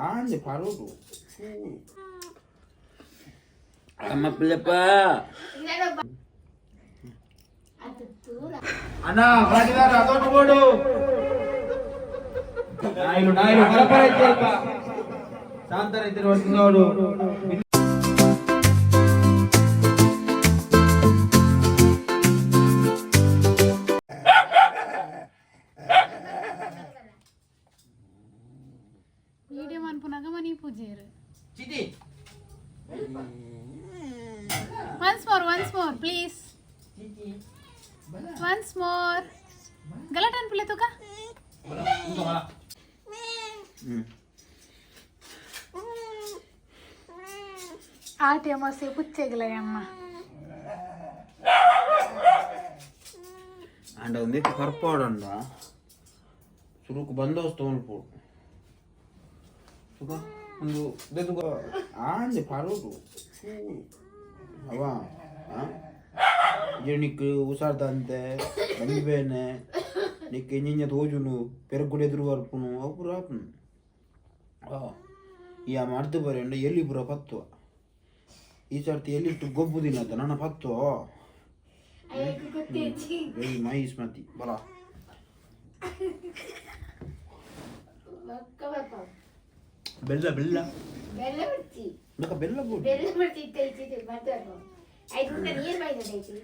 ಆಂಜಿ ಪರೋಡು ಅಮ್ಮ ಪಿಲ್ಲಪ್ಪ ಅಣ್ಣ ಬಾಗಿದಾರ ಅದೊಂದು ಬೋಡು ನಾಯಿಲು ನಾಯಿಲು ಬರಬರ ಐತೆ ಶಾಂತರ ಐತೆ ನೋಡು. Video ಮನ್ಪುನಾಗ money ಪೂಜೆರು. ಚಿಟಿ. Once more, once more, please. Once more. ಗಲಾಟೆ ಅನ್ಪಿಲ್ಲ ತುಕ. ಆಟೆ ಮಸೆ ಪುಚ್ಚೆಗಲ ಅಮ್ಮ. ಅಂಡ ಒಂದೇತಿ ಕರ್ಪಾಡಂಡ ಸುರುಕು ಬಂದೋಸ್ತು ಮಲ್ಪೋಡು ಸುಖ ಒಂದು ದೆದುಗ ಆಂಜಿ ಪರೋಡು ಅವ ನಿಕ್ ಹುಷಾರ್ದಂತೆ ಬಂಜಿ ಬೇನೆ ನಿಕ್ ಇಂಜಿಂಜ ತೋಜುನು ಪೆರಗುಡೆ ಎದುರು ಬರ್ಪುನು ಅವು ಪೂರ ಆಪುನು. ಆ ಈ ಆ ಮರ್ದು ಬರೆಂಡ ಎಲ್ಲಿ ಪೂರ ಪತ್ತುವ ಈ ಸರ್ತಿ ಎಲ್ಲಿಟ್ಟು ಗೊಬ್ಬು ದಿನದ ನನ್ನ ಪತ್ತುವ ಮೈ ಸ್ಮತಿ ಬಲ. ಬೆಲ್ಲ ಬೆಲ್ಲ. ಬೆಲ್ಲ ಬಿಡ್ತಿ. ಬೊಕ ಬೆಲ್ಲ ಬೋಡು. ಬೆಲ್ಲ ಬಿಡ್ತಿ ಇತ್ತ ಮಾತಾಡುವ ಐದು ನೀರು ಬೈದ ಐತಿ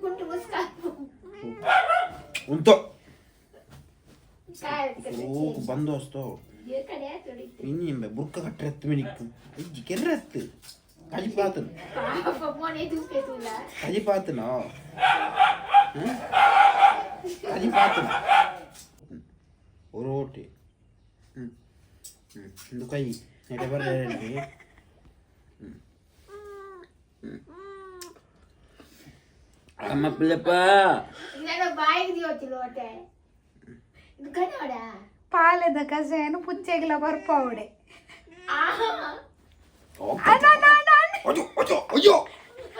ಗುಂಟು ಮುಸ್ಕ. ಉಂಟು. ಕಾಯಿ. ಓ ಬಂದೋಸ್ತು. ಕಡೆ ತೊಡಿತು. ಇನ್ನು ಬುರ್ಕ ಕಟ್ಟರೆತ್ತು ಮಿನಿಕ್ ಅಜ್ಜಿ ಕೆರ್ರೆತ್ತು ಕಜಿಪಾತನು. ಪಾಪ ಮೋನೆ ತೂಪೆ ತೂಲ. ಕಜಿಪಾತನ ಕಜಿಪಾತನ ಒರೋಟಿ ಹ್ಞೂ ಹ್ಞೂ ಒಂದು ಕೈ ನೆಡೆ ಬರ್ರೆ. ಅಮ್ಮ ಪಿಲ್ಲಪ್ಪ. ನಾನು ಬಾಯಿಗೆ ದಿವತ್ತು ಲೋಟೆ ಇದು ಕನ್ನಡ. ಪಾಲದ ಕಸೆಯನ್ನು ಪುಚ್ಚೆಗಲ ಬರ್ಪಾವಡೆ. ಆಹಾ. ಅಯ್ಯೋ ಅಯ್ಯೋ ಅಯ್ಯೋ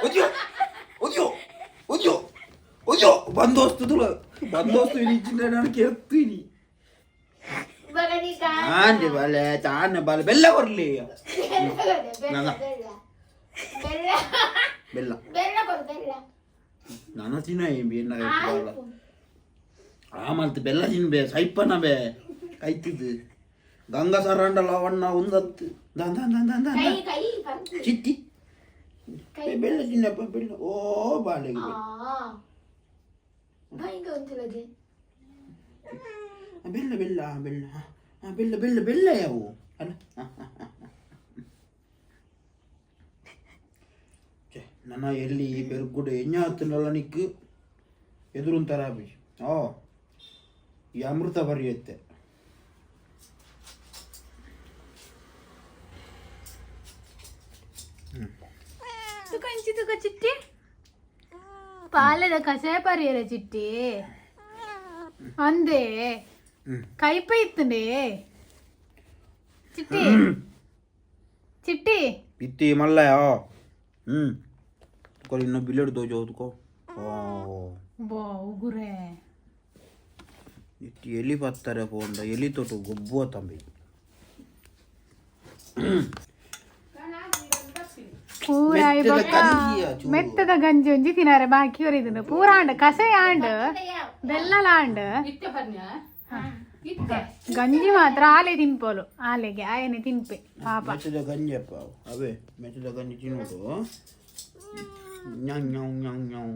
ಅಯ್ಯೋ ಅಯ್ಯೋ ಅಯ್ಯೋ ಅಯ್ಯೋ ಬಂದೋಸ್ತು ಬಂದೋಸ್ತು ಇಚ್ಚಿನ ನಾನು ಕೇಳ್ತೀನಿ. ಬಗನಿ. ಆಂಜಿ ಬಾಲೆ ತಾನೆ ಬಾಲೆ ಬೆಲ್ಲ ಕೊರ್ಲಿ. ಬೆಲ್ಲ. ನಾನ. ಬೆಲ್ಲ ಬೆಲ್ಲ. ಬೆಲ್ಲ. ಬೆಲ್ಲ ಕೊಡು ಬೆಲ್ಲ. ನಾನು ತಿನ್ನ ಏನ ಬಾಲ ಆಮಲ್ತು ಬೆಲ್ಲ ತಿನ್ಬೆ ಸೈಪನ ಬೆ ಕೈತಿದ್ದು ಗಂಗಾ ಸರಂಡಲ ವಣ್ಣ ಒಂದತ್ತು ದಾನ್ ದಾನ್ ದಾನ್ ದಾನ್ ದಾನ್. ಕೈ ಕೈ ಬಂತು. ಚಿಟ್ಟಿ. ಕೈ. ಬೆಲ್ಲ ತಿನ್ನಪ್ಪ ಬೆಲ್ಲ ಓ ಬಾಲೆಗೆ ಬೆಲ್ಲ. ಆ ಭಯಂಕರ ಉಂಟುಲಗೆ. ಬೆಲ್ಲ ಬೆಲ್ಲ ಬೆಲ್ಲ ಆ, ಬೆಲ್ಲ ಬೆಲ್ಲ ಬೆಲ್ಲ ಯಾವು ಅಲ್ಲ ಛೆ, ನನ್ನ ಎಲ್ಲಿ ಬೆರ್ಗುಡೆ ಎಣ್ಣೆ ನಿಕ್ಕು ಎದುರುಂತಾರ ಬಿ ಓ ಈ ಅಮೃತ ಬರೆಯುತ್ತೆ. ತುಕ ಇಂಚಿ ತುಕ ಚಿಟ್ಟಿ ಪಾಲದ ಕಷಾಯ ಪರಿಯರ ಚಿಟ್ಟಿ ಅಂದೆ. ಹ್ಮ್. ಕೈಪ ಇತ್ತಂಡೆ ಚಿಟ್ಟಿ ಚಿಟ್ಟಿ. ಇತ್ತಿ ಮಲ್ಲಯ ಹ್ಞೂ ಕೊರಿ ಇನ್ನು ಬಿಲ್ಲೆಡ್ ದೋಜ ಓದ್ಕೋ ಓ. ಬೋ ಉಗುರೆ. ಇತ್ತಿ ಎಲಿ ಬತ್ತಾರೆ ಪೋಂಡ ಎಲಿ ತೊಟ್ಟು ಗೊಬ್ಬುವ ತಂಬಿ. ಪೂರ ಮೆತ್ತದ ಬೊಕ್ಕ ಗಂಜಿಯ ಚೂರು. ಮೆತ್ತದ ಗಂಜಿ ಒಂಜಿ ತಿನಾರೆ ಬಾಕಿ ಹೊರಿದುಂಡು ಪೂರ ಆಂಡ್ ಕಷಾಯ ಆಂಡ್ ಬೆಲ್ಲಲ ಆಂಡ್ ಗಂಜಿ ಮಾತ್ರ ಆಲೆ ತಿನ್ಪೋಲು ಆಲೆಗೆ ಆಯನೆ ತಿನ್ಪೆ ಪಾಪ. ಮೆತ್ತದ ಗಂಜಿಯಪ್ಪ ಅವು. ಅವೇ ಮೆತ್ತದ ಗಂಜಿ ತಿನ್ನೋದು ಞಾಂ ಞಾಂ ಞಾಂ ಞಾಂ.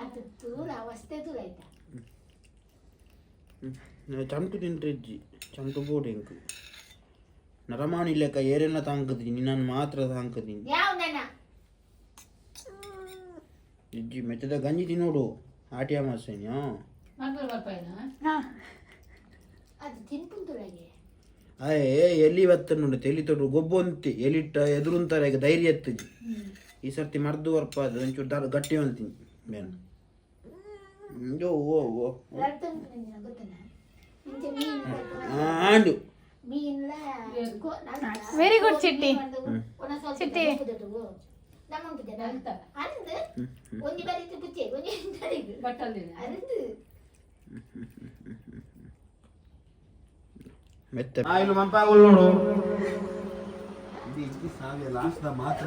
ಅದು ತೂಲ ವಸ್ತೆ ತೂಲ ಆಯ್ತಾ. ಚಂಕು ತಿಂಟ್ರೆಜ್ಜಿ ಚಂಕು ಬೋಡು ಎಂಕು ನರಮಾಣಿ ಲೆಕ್ಕ ಏರೆಲ್ಲ ತಾಂಕುದಿನಿ ನಾನು ಮಾತ್ರ ತಾಂಕುದಿನಿ. ಯಾವ ನನ್ನ. ಇಜ್ಜಿ ಮೆತ್ತದ ಗಂಜಿ ತಿನ್ನೋಡು ಆಟಿಯ ಮಾಸೇನಿ. ಹಾ. ಅದು ತಿನ್ಪುಂತುಲಗೆ. ಅಯ್ಯೇ ಎಲಿ ಬತ್ತನುಂಡು ತೆಲಿ ತೊಡು ಗೊಬ್ಬೊಂತಿ ಎಲಿಟ್ಟ ಎದುರುಂತಾರೆ ಈಗ ಧೈರ್ಯ ಎತ್ತುಜಿ ಈ ಸರ್ತಿ ಮರ್ದು ವರ್ಪ ಅದು ಒಂಚೂರು ದಾರ ಗಟ್ಟಿ ಅಂತೀನಿ ಬೇನ ಓ ಓ ಓ. ಗೊತ್ತನ ಇಂಚ ಮೀನು. ಆಂಡು. ಮೀನ್ಲ. Very good, ಚಿಟ್ಟಿ. ಚಿಟ್ಟಿ. ಅಂದ್ ಒಂಜಿ ಬರೀತು ಪುಚ್ಚೆ ಒಂಜಿ ಅರಂದು. ಮೆತ್ತೆ ನಾಯಿಲು ಮಂಪಾಗುಳ್ಳು. ಮಾತ್ರ.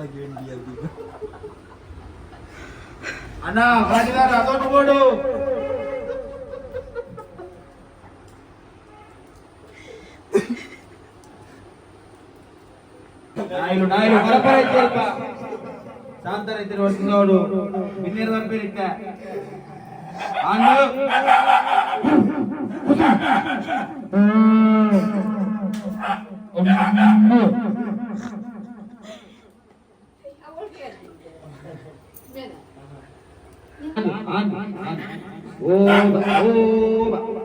ಅಣ್ಣ ಪಾಟಿದಾರ ಅದೊಂದು ಬೋಡು. ನಾಯಿಲು ನಾಯಿಲು ಬರಬರ ಇದ್ದಿಲ್ಪ ಶಾಂತರ ಇದ್ದಿರು ವರ್ಷದವಳು ಬಿನ್ನೇರು ಬರ್ಬೇರಿತ್ತ ಆಂಡು. ಓ ಓ.